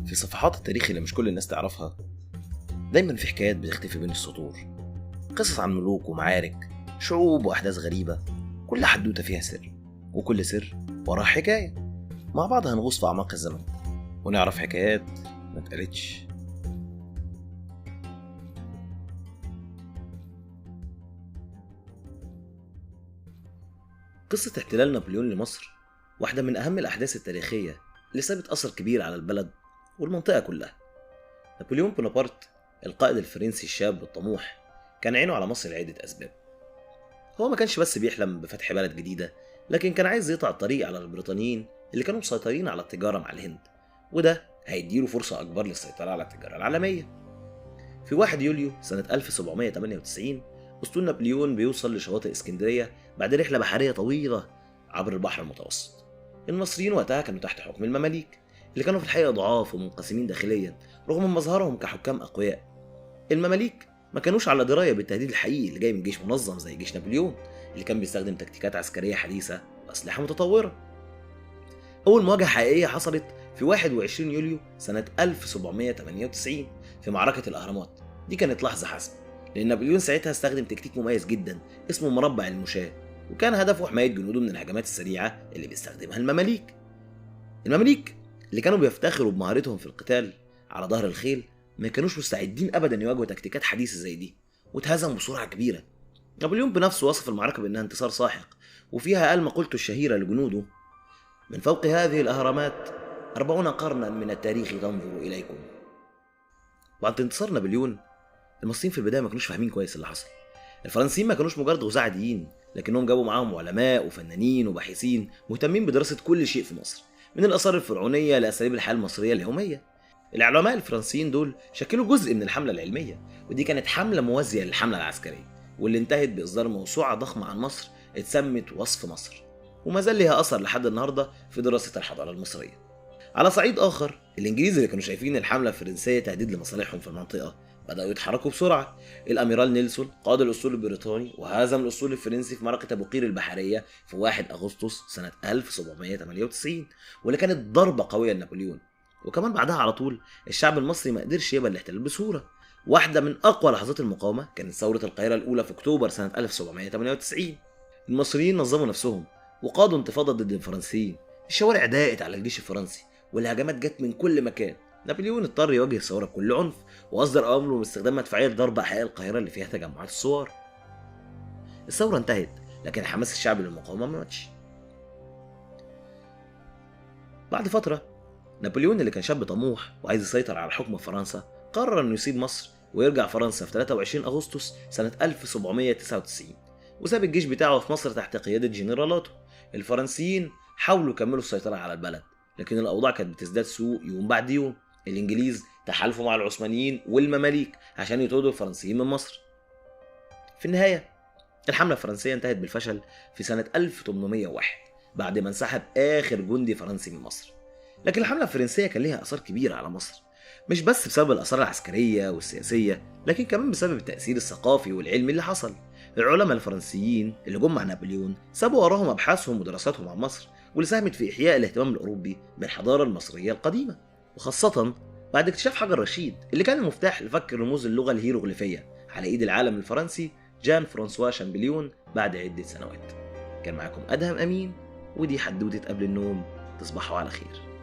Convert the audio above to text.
في صفحات التاريخ اللي مش كل الناس تعرفها دايما في حكايات بتختفي بين السطور، قصص عن ملوك ومعارك، شعوب وأحداث غريبة، كل حدوتة فيها سر وكل سر وراه حكاية. مع بعض هنغوص في أعماق الزمن ونعرف حكايات ما اتقالتش. قصة احتلال نابليون لمصر واحدة من أهم الأحداث التاريخية اللي سابت أثر كبير على البلد والمنطقة كلها. نابليون بونابرت القائد الفرنسي الشاب الطموح كان عينه على مصر لعدة أسباب. هو ما كانش بس بيحلم بفتح بلد جديدة، لكن كان عايز يقطع الطريق على البريطانيين اللي كانوا مسيطرين على التجارة مع الهند، وده هيديله فرصة أكبر للسيطرة على التجارة العالمية. في 1 يوليو سنة 1798 أسطول نابليون بيوصل لشواطئ اسكندرية بعد رحلة بحرية طويلة عبر البحر المتوسط. المصريين وقتها كانوا تحت حكم المماليك اللي كانوا في الحقيقة ضعاف ومنقسمين داخليا رغم مظهرهم كحكام أقوياء. المماليك ما كانوش على دراية بالتهديد الحقيقي اللي جاي من جيش منظم زي جيش نابليون اللي كان بيستخدم تكتيكات عسكرية حديثة وأسلحة متطورة. أول مواجهة حقيقية حصلت في 21 يوليو سنة 1798 في معركة الأهرامات. دي كانت لحظة حاسمة لأن نابليون ساعتها استخدم تكتيك مميز جدا اسمه مربع المشاة، وكان هدفه حماية جنوده من الهجمات السريعة اللي بيستخدمها المماليك. المماليك اللي كانوا بيفتخروا بمهارتهم في القتال على ظهر الخيل ما كانوش مستعدين أبدا يواجهوا تكتيكات حديثة زي دي، واتهزموا بسرعة كبيرة. نابليون بنفسه وصف المعركة بأنها انتصار ساحق، وفيها قال مقولته الشهيرة لجنوده: من فوق هذه الأهرامات 40 قرنا من التاريخ تنظر إليكم. بعد انتصار نابليون المصريين في البداية ما كانوش فاهمين كويس اللي حصل. الفرنسيين ما كانوش مجرد غزاة عاديين، لكنهم جابوا معاهم علماء وفنانين وباحثين مهتمين بدراسة كل شيء في مصر، من الآثار الفرعونية لأساليب الحياة المصرية اليومية. العلماء الفرنسيين دول شكلوا جزء من الحملة العلمية، ودي كانت حملة موازية للحملة العسكرية، واللي انتهت بإصدار موسوعة ضخمة عن مصر اتسمت وصف مصر، وما زال لها أثر لحد النهاردة في دراسة الحضارة المصرية. على صعيد آخر، الإنجليز اللي كانوا شايفين الحملة الفرنسية تهديد لمصالحهم في المنطقة بدأوا يتحركوا بسرعة. الأميرال نيلسون قاد الأسطول البريطاني وهزم الأسطول الفرنسي في معركة أبو قير البحرية في 1 أغسطس سنة 1798، واللي كانت ضربة قوية لنابليون. وكمان بعدها على طول الشعب المصري ما قدرش يقبل الاحتلال بسهولة. واحدة من أقوى لحظات المقاومة كانت ثورة القاهرة الأولى في أكتوبر سنة 1798. المصريين نظموا نفسهم وقادوا انتفاضة ضد الفرنسيين. الشوارع ضاقت على الجيش الفرنسي والهجمات جت من كل مكان. نابليون اضطر يواجه الثورة بكل عنف، وأصدر أوامره باستخدام مدفعية لضرب أحياء القاهرة اللي فيها تجمعات الثوار. الثورة انتهت، لكن حماس الشعب للمقاومة ما ماتش. بعد فترة نابليون اللي كان شاب طموح وعايز يسيطر على حكم فرنسا قرر انه يسيب مصر ويرجع فرنسا في 23 أغسطس سنة 1799، وساب الجيش بتاعه في مصر تحت قيادة جنرالاته. الفرنسيين حاولوا يكملوا السيطرة على البلد، لكن الأوضاع كانت بتزداد سوء يوم بعد يوم. الإنجليز تحالفوا مع العثمانيين والمماليك عشان يطردوا الفرنسيين من مصر. في النهاية الحملة الفرنسية انتهت بالفشل في سنة 1801 بعد ما انسحب آخر جندي فرنسي من مصر. لكن الحملة الفرنسية كان لها آثار كبيرة على مصر، مش بس بسبب الآثار العسكرية والسياسية، لكن كمان بسبب التأثير الثقافي والعلمي اللي حصل. العلماء الفرنسيين اللي جم مع نابليون سابوا وراهم أبحاثهم ودراساتهم عن مصر، واللي ساهمت في إحياء الاهتمام الأوروبي بالحضارة المصرية القديمة، وخاصة بعد اكتشاف حجر رشيد اللي كان المفتاح لفك رموز اللغة الهيروغليفية على إيد العالم الفرنسي جان فرانسوا شامبليون بعد عدة سنوات. كان معاكم أدهم أمين، ودي حدوتة قبل النوم. تصبحوا على خير.